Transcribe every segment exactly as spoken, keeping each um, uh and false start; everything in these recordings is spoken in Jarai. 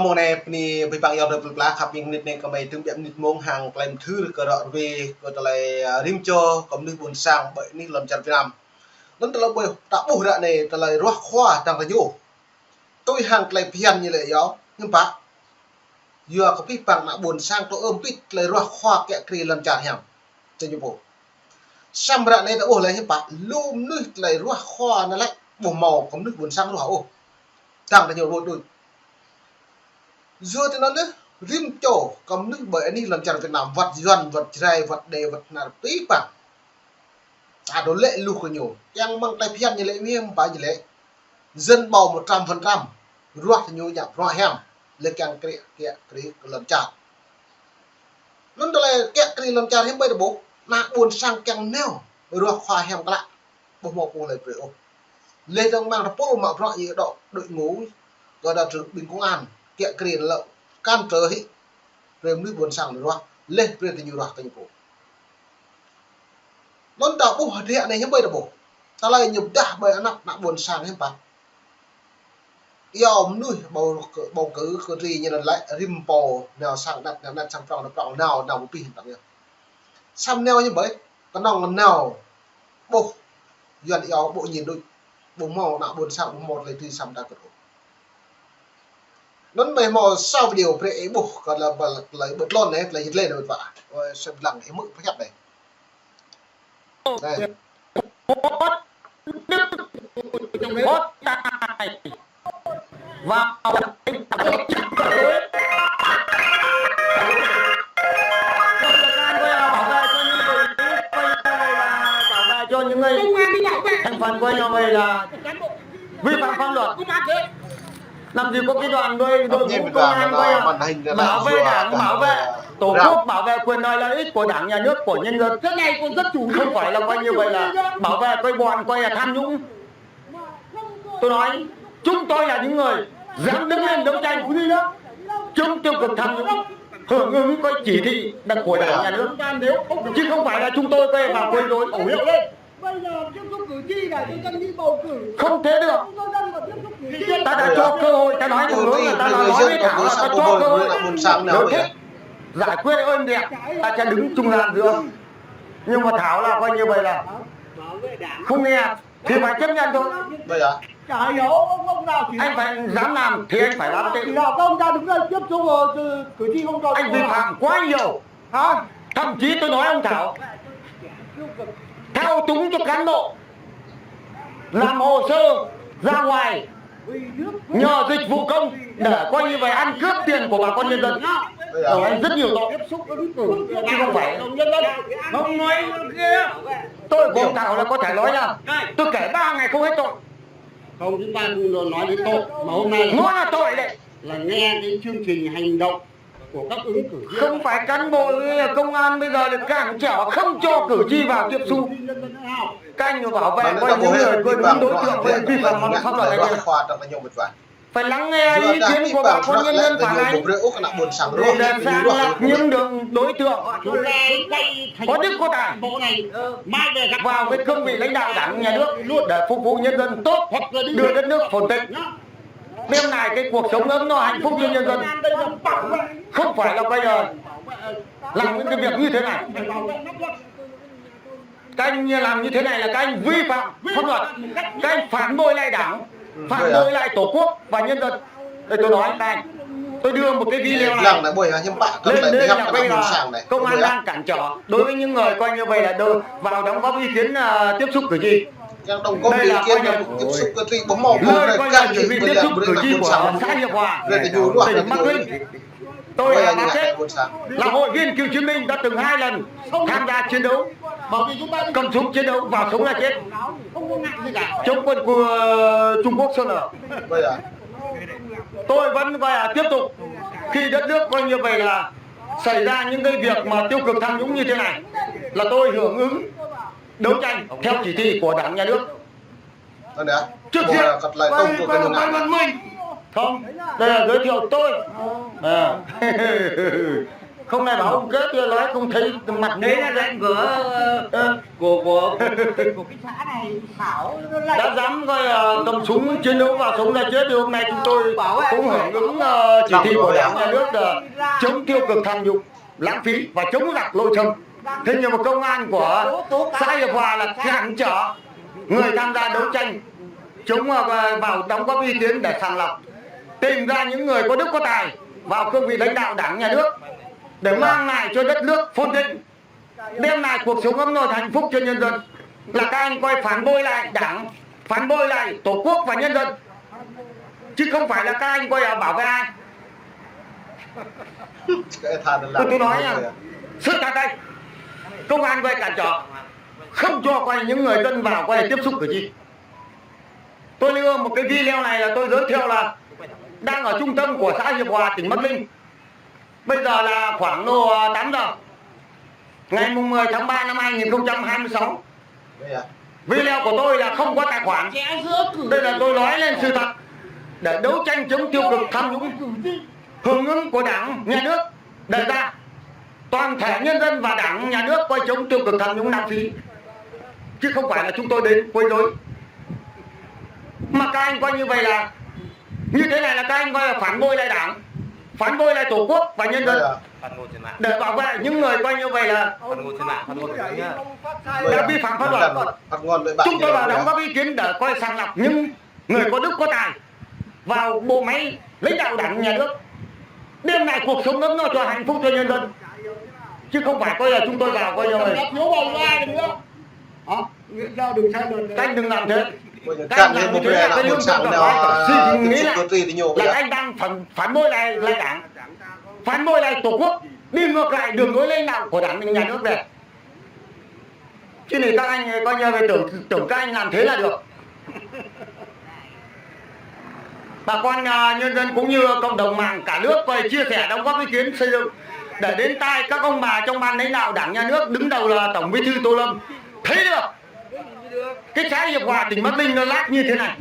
Mông anai bơni abih bang ayŏng adơi plơi pla khăp ƀing mơnit anai kơmơi tơm biă mơnit mông hăng tơlơi mơthưr kơ ră ruai kơ tơlơi, ơ, rĭm čô kơ mơnuih ƀôn sang ƀơi anih lŏn čar Việt Nam. Anŭn tơlơi ƀuh, ta ƀuh ră anai tơlơi ruah khua dang rơñu. Tui hăng tơlơi phiăn ñu lĕ yơh, hiư̆m pă. Yua kơ abih bang ană ƀôn sang tơ ơm pĭt tơlơi ruah khua kiă kriê lŏn čar hiam. Tơ ñu pô. Samơ̆ ră anai ta ƀuh lĕ hiư̆m pă, lu mơnuih tơlơi ruah khua anŭn lĕ ƀu hmâo kơ mơnuih ƀôn sang ruah ôh. Dang rơñu ƀu đôč. Yua tui anŭn yơh, rĭm čô kơ mơnuih ƀơi anih lŏn čar Việt Nam, wăt Yuan, wăt Jrai, wăt Êđê, wăt Hnar abih bang. Ta dŏ lĕ lu kơ ñu. Kiăng mơ̆ng tơlơi phiăn ñu lĕ, hiư̆m pă ñu lĕ. Dân bầu một trăm phần trăm ruah ñu ñă bruă hiam, lĕ kiăng kiă, kiă kriê kơ lŏn čar. Anŭn tơlơi kiă kriê lŏn čar hiư̆m ƀơi ta ƀuh, ană ƀôn sang kiăng nao ruah khua hiam klă, ƀu hmâo pô lơi brơi ôh. Lĕ dơ̆ng mơ̆ng tơpul mă bruă yơh dŏ đội ngũ, kơ đa trưng binh công an, kiă kriê lĕ cản trở hĭ, brơi mơnuih ƀôn sang ruah, lĕ brơi tơ ñu ruah tơ ñu pô. Anŭn ta ƀuh hơdră anai hiư̆m ƀơi ta ƀuh. Tơlơi ñu pơdah ƀơi anăp ană ƀôn sang hiư̆m pă. Yua mơnuih bầu cử, bầu cử cử tri ñu anŭn lĕ rĭm pô nao sang anet, nao anet sang prŏng, nao prŏng, nao, nao pơpih hiư̆m pă yơh. Samơ̆ nao hiư̆m ƀơi, kơnơ̆ng nao ƀuh Yuan iâu ƀu ñin đôč, ƀu hmâo ană ƀôn sang, ƀu hmâo tơlơi tui samơ̆ ta kơt ôh. Anŭn mơi hmâo sa video brơi ih ƀuh kơ tơlơi, tơlơi ƀơi tlôn anai, tơlơi jơt lĕ anai mơ̆n pă. Ôi, sĕp lăng ih hmư̆ pơhiăp anai. Đây. Có tài vào bảo vệ cho những người, bảo vệ cho những người thành phần coi như vậy là vi phạm pháp luật. Làm gì có cái đoàn đội, đội ngũ công an coi là bảo vệ Đảng, bảo vệ Tổ quốc, bảo vệ quyền lợi lợi ích của Đảng, nhà nước, của nhân dân. Cái này còn dân chủ. Không phải là coi như vậy là bảo vệ coi bọn coi là tham nhũng. Tôi nói, chúng tôi là những người dám đứng lên đấu tranh chống tiêu cực tham nhũng, hưởng ứng coi chỉ thị của Đảng, nhà nước. Chứ không phải là chúng tôi coi vào quấy rối. Bây giờ tiếp xúc cử tri là nhân dân đi bầu cử. Không thể được. Chúng tôi dân mà tiếp xúc cử tri. Ta đã cho cơ hội, ta nói thủ tướng là ta nói, nói với Thảo là ta cho cơ hội. Được hết. Giải quyết êm đẹp, ta sẽ đứng trung gian giữa. Nhưng mà Thảo là coi như vậy là không nghe thì phải chấp nhận thôi. Bây giờ. Chả hiểu ông, ông nào chỉ đạo. Anh phải dám làm thì anh phải làm. Chỉ đạo các ông ta đứng đây tiếp xúc, ờ, cử tri không cho. Anh vi phạm quá nhiều. Hả? Thậm chí tôi nói ông Thảo thao túng cho cán bộ làm hồ sơ ra ngoài nhờ dịch vụ công để coi như vậy ăn cướp tiền của bà con nhân dân. Ờ, anh rất nhiều tội. Chứ không phải. Không nói kia. Tôi của ông Thảo là có thể nói là tôi kể ba ngày không hết tội. Không, chúng ta không nói đến tội, mà hôm nay nói là tội đấy. Là nghe cái chương trình hành động của các ứng cử viên. Không phải cán bộ, công an bây giờ được cản trở không cho cử tri vào tiếp xúc. Các anh bảo vệ coi những người, coi những đối tượng vi phạm pháp luật này. Phải lắng nghe ý kiến của bà con nhân dân phản ánh để sàng lọc những đường đối tượng có đức có tài vào cái cương vị lãnh đạo Đảng, nhà nước để phục vụ nhân dân tốt, đưa đất nước phồn thịnh. Đem lại cái cuộc sống ấm no hạnh phúc cho nhân dân. Không phải là bây giờ làm những cái việc như thế này. Các anh làm như thế này là các anh vi phạm pháp luật. Các anh phản bội lại Đảng, phản bội lại Tổ quốc và nhân dân. Đây, tôi nói các anh, tôi đưa một cái video này lên đây là bây giờ công an đang cản trở đối với những người coi như vậy là vào đóng góp ý kiến, à, tiếp xúc cử tri. Đây là coi như lời coi như chỉ huy tiếp xúc cử tri của xã Hiệp Hòa, tỉnh Bắc Ninh. Tôi là Mã Kết, là hội viên cựu chiến binh, đã từng hai lần tham gia chiến đấu, cầm súng chiến đấu và sống là chết, chống quân của Trung Quốc xâm lược. Tôi vẫn coi là tiếp tục, khi đất nước coi như vậy là xảy ra những cái việc mà tiêu cực tham nhũng như thế này, là tôi hưởng ứng đấu tranh theo chỉ thị của Đảng, nhà nước. Trước hết, không, đây là giới thiệu tôi. À. Không này bảo ông chết rồi, nói không thấy mặt mũi. Đấy là lệnh của, ờ, của, của, của cái xã này, Thảo nó lệnh. Đã dám coi, ờ, cầm súng chiến đấu và sống ra chết thì hôm nay chúng tôi cũng hưởng ứng, ờ, chỉ thị của Đảng, nhà nước là chống tiêu cực, tham nhũng, lãng phí và chống giặc nội xâm. Thế nhưng mà công an của xã Hiệp Hòa là cản trở người tham gia đấu tranh chống, ờ, vào đóng góp ý kiến để sàng lọc, tìm ra những người có đức có tài vào cương vị lãnh đạo Đảng, nhà nước để mang lại cho đất nước phồn thịnh, đem lại cuộc sống ấm no hạnh phúc cho nhân dân. Là các anh coi phản bội lại Đảng, phản bội lại Tổ quốc và nhân dân, chứ không phải là các anh coi, à, bảo vệ ai. Cái tha là tôi, tôi nói nha, sự thật đây, công an coi cản trở, không cho coi những người dân vào coi tiếp xúc cử tri. Tôi đưa một cái video này là tôi giới thiệu là đang ở trung tâm của xã Hiệp Hòa, tỉnh Bắc Ninh. Bây giờ là khoảng độ, à, tám giờ ngày mùng mười tháng ba năm hai nghìn không trăm hai mươi sáu. Video của tôi là không có tài khoản. Đây là tôi nói lên sự thật để đấu tranh chống tiêu cực, tham nhũng, hưởng ứng của Đảng, nhà nước đề ra. Toàn thể nhân dân và Đảng, nhà nước coi chống tiêu cực, tham nhũng, lãng phí, chứ không phải là chúng tôi đến quấy rối. Mà các anh coi như vậy là, như thế này là các anh coi là phản bội lại Đảng, phản bội lại Tổ quốc và nhân dân. Để bảo vệ những người coi như vậy là đã vi phạm pháp luật. Chúng tôi vào đóng góp ý kiến để coi sàng lọc những người có đức có tài vào bộ máy lãnh đạo Đảng, nhà nước, đem lại cuộc sống ấm no cho hạnh phúc cho nhân dân, chứ không phải coi là chúng tôi vào coi như là các anh đừng làm thế. Các anh làm như thế là các anh dân tộc phải xin nghĩ lại là các anh đang phản, phản bội lại, lại Đảng, phản bội lại Tổ quốc, đi ngược lại đường lối lãnh đạo của Đảng, nhà nước này. Chứ này các anh coi như là tưởng, tưởng các anh làm thế là được. Bà con, à, nhân dân cũng như cộng đồng mạng cả nước coi chia sẻ, đóng góp ý kiến xây dựng để đến tai các ông bà trong ban lãnh đạo Đảng, nhà nước, đứng đầu là Tổng Bí thư Tô Lâm thấy được cái xã Hiệp Hòa, tỉnh Bắc Ninh nó lác như thế này.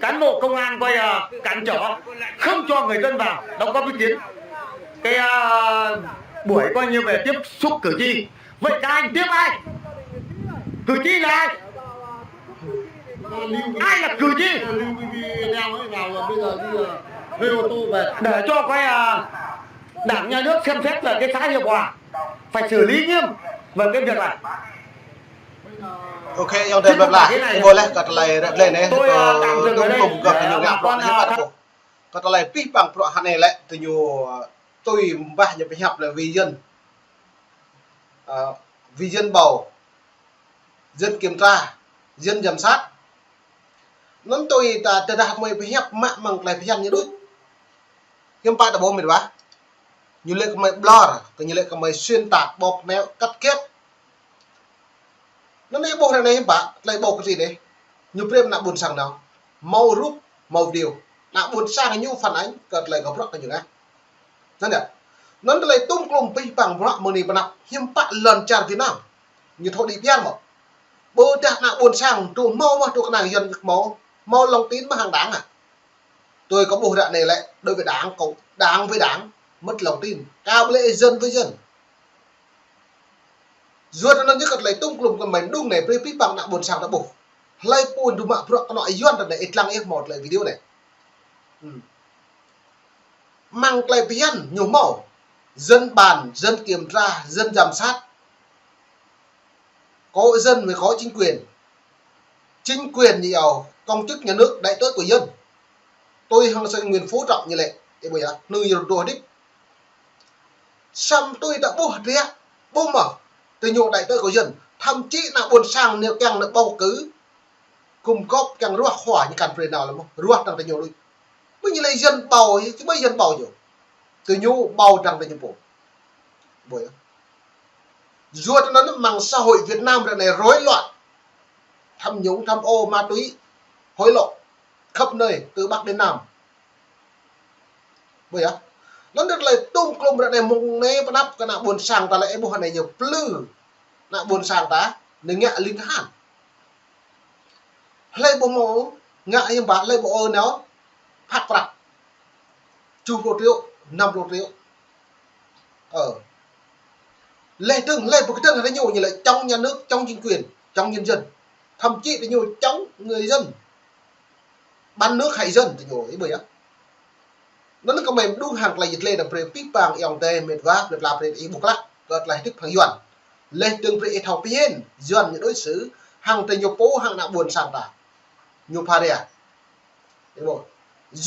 Cán bộ công an coi, à, cản trở, không cho người dân vào đóng góp ý kiến. Cái, à, buổi coi như về tiếp xúc cử tri. Vậy các anh tiếp ai? Cử tri là ai? Ai là cử tri? Để cho cái, à, Đảng, nhà nước xem xét là cái xã Hiệp Hòa phải xử lý nghiêm về cái việc này. Ok, yang dei bla bla. Ih, ƀuh laih kơ tơlơi rep lĕ anai. Tôi, à, tạm dừng ở đây. Kơ tơlơi pih păng bruă hă anai lĕ, tơ ñu tui mbah ñu pơhiăp lĕ vì dân. Ờ, vì dân bầu, dân kiểm tra, dân giám sát. Anŭn tui ta tơdah mơi pơhiăp mă mơ̆ng tơlơi phiăn ñu đôč. Hiư̆m pă ta ƀuh mĕt wa. Ñu lĕ kơ mơi ƀlŏr, kơ ñu lĕ kơ mơi xuyên tạc, bóp méo, cắt ghép. Anŭn anai ƀuh ră anai hiư̆m pă, tơlơi ƀuh kơ tui anai. Ñu brơi ană ƀôn sang nao. Hmâo rup, hmâo video. Ană ƀôn sang ñu phản ánh kơ tơlơi kơ bruă kơ ñu ngă. Anŭn yơh. Anŭn tơlơi tum klum pih păng bruă mơ̆ng anai pơ anăp hiư̆m pă lŏn čar Việt Nam. Ñu thâo đĭ piar mơ̆. Ƀôdah ană ƀôn sang truh hmâo mơ̆ truh kơnang Yuăn hmâo, hmâo lòng tin mơ̆ hăng Đảng hă. Tui kơ ƀuh ră anai lĕ, đối với Đảng, Cộng, Đảng với Đảng, mất lòng tin. Kâo ƀu lĕ dân với dân. Yua anŭn yơh kơ tơlơi tum klum kơ mơi mơđung anai brơi pih păng ană ƀôn sang ta ƀuh. Hlơi pô dŏ mă bruă kơnŏ Yuăn ră anai ih lăng ih hmâo tơlơi video anai. Hm. Mơ̆ng tơlơi phiăn ñu hmâo. Dân bàn, dân kiểm tra, dân giám sát. Có dân mới có chính quyền. Chính quyền ñu yơh, công chức nhà nước đại diện của dân. Tui hăng sơ Nguyễn Phú Trọng ñu lĕ, ih ƀuh yơh, ñu yơh rơđah đĭp. Samơ̆ tui ta ƀuh tơbiă, ƀuh mơ̆, tơ ñu đại diện của dân, thậm chí ană ƀôn sang ñu kiăng nao bầu cử, gum góp kiăng ruah khua ñu kăn brơi nao lĕ mơ̆, ruah dăng tơ ñu đôč. Ƀu ñu lĕ dân bầu, či ƀu dân bầu ñu. Tơ ñu bầu dăng tơ ñu pô. Ƀuh yơh. Yua anŭn mơ̆ng xã hội Việt Nam ră anai rối loạn. Tham nhũng, tham ô, ma túy, hối lộ khắp nơi, từ Bắc đến Nam. Ƀuh yơh. Anŭn tơlơi tum klum ră anai mơ̆ng anai pơ anăp kơ ană ƀôn sang ta lĕ ih ƀuh anai ñu plư. Ană ƀôn sang ta, ñu ngă ling han. Hlơi ƀu hmâo ngă hiư̆m pă, hlơi ƀu ôh nao phak prăk. Tơjuh pluh triệu, năm pluh triệu. Ơ. Leh dơ̆ng, leh pơkơdơ̆ng hăng ñu, ñu lĕ chống nhà nước, chống chính quyền, chống nhân dân. Thậm chí tơ ñu chống người dân. Bán nước hại dân tơ ñu, ih ƀuh yơh. Anŭn kơ mơ̆ng đŭng hăng tơlơi yit lĕ dơ̆ng brơi pih pang ayŏng adơi mĕt wa, plơi pla brơi ih ƀuh klă, kơ tơlơi hơdip hăng Yuan. Leh dơ̆ng brơi ih thâo pơhiăp, Yuan ñu đối xử, hăng tơ ñu pô, hăng ană ƀôn sang ta. Ñu pha ria. Ih ƀuh.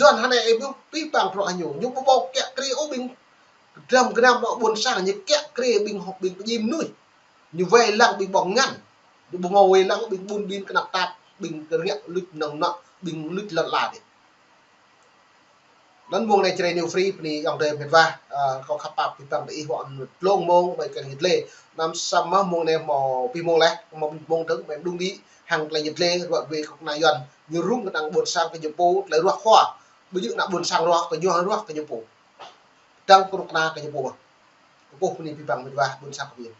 Yuan hơnai ih ƀuh pih pang bruă ñu, ñu ƀu ƀuh kiă kriê ôh ƀing dram gơnam ană ƀôn sang, ñu kiă kriê ƀing hŏk ƀing pơjing mơnuih. Ñu wai lăng ƀing ƀong ngăn. Ñu ƀu hmâo wai lăng ƀing ƀun ƀin kơnăp tap, ƀing kơ rơngiă luč nŏng nŏ, ƀing luč lŏn ala dih. Anŭn mông anai Jrai New Free bơni ayŏng adơi mĕt wa, ơ, kâo khăp pap pih pang tơ ih wơ̆t tlông mông ƀơi kơ yit lĕ. Anăm samơ̆ mông anai hmâo pih mông leh, hmâo pih mông dơ̆ng, ƀơi đŭng đĭ, hăng tơlơi yit lĕ, ruă wai kơ ană Yuan, ñu rŭng kơ ană ƀôn sang kơ ñu pô, tơlơi ruah khua. Ƀu djơ̆ ană ƀôn sang ruah, kơ ñu ruah kơ ñu pô. Dăng kơnuk kơna kơ ñu pô mơ̆n. Kâo pơpŭ bơni pih pang mĕt wa, ƀôn sang kơ ƀing.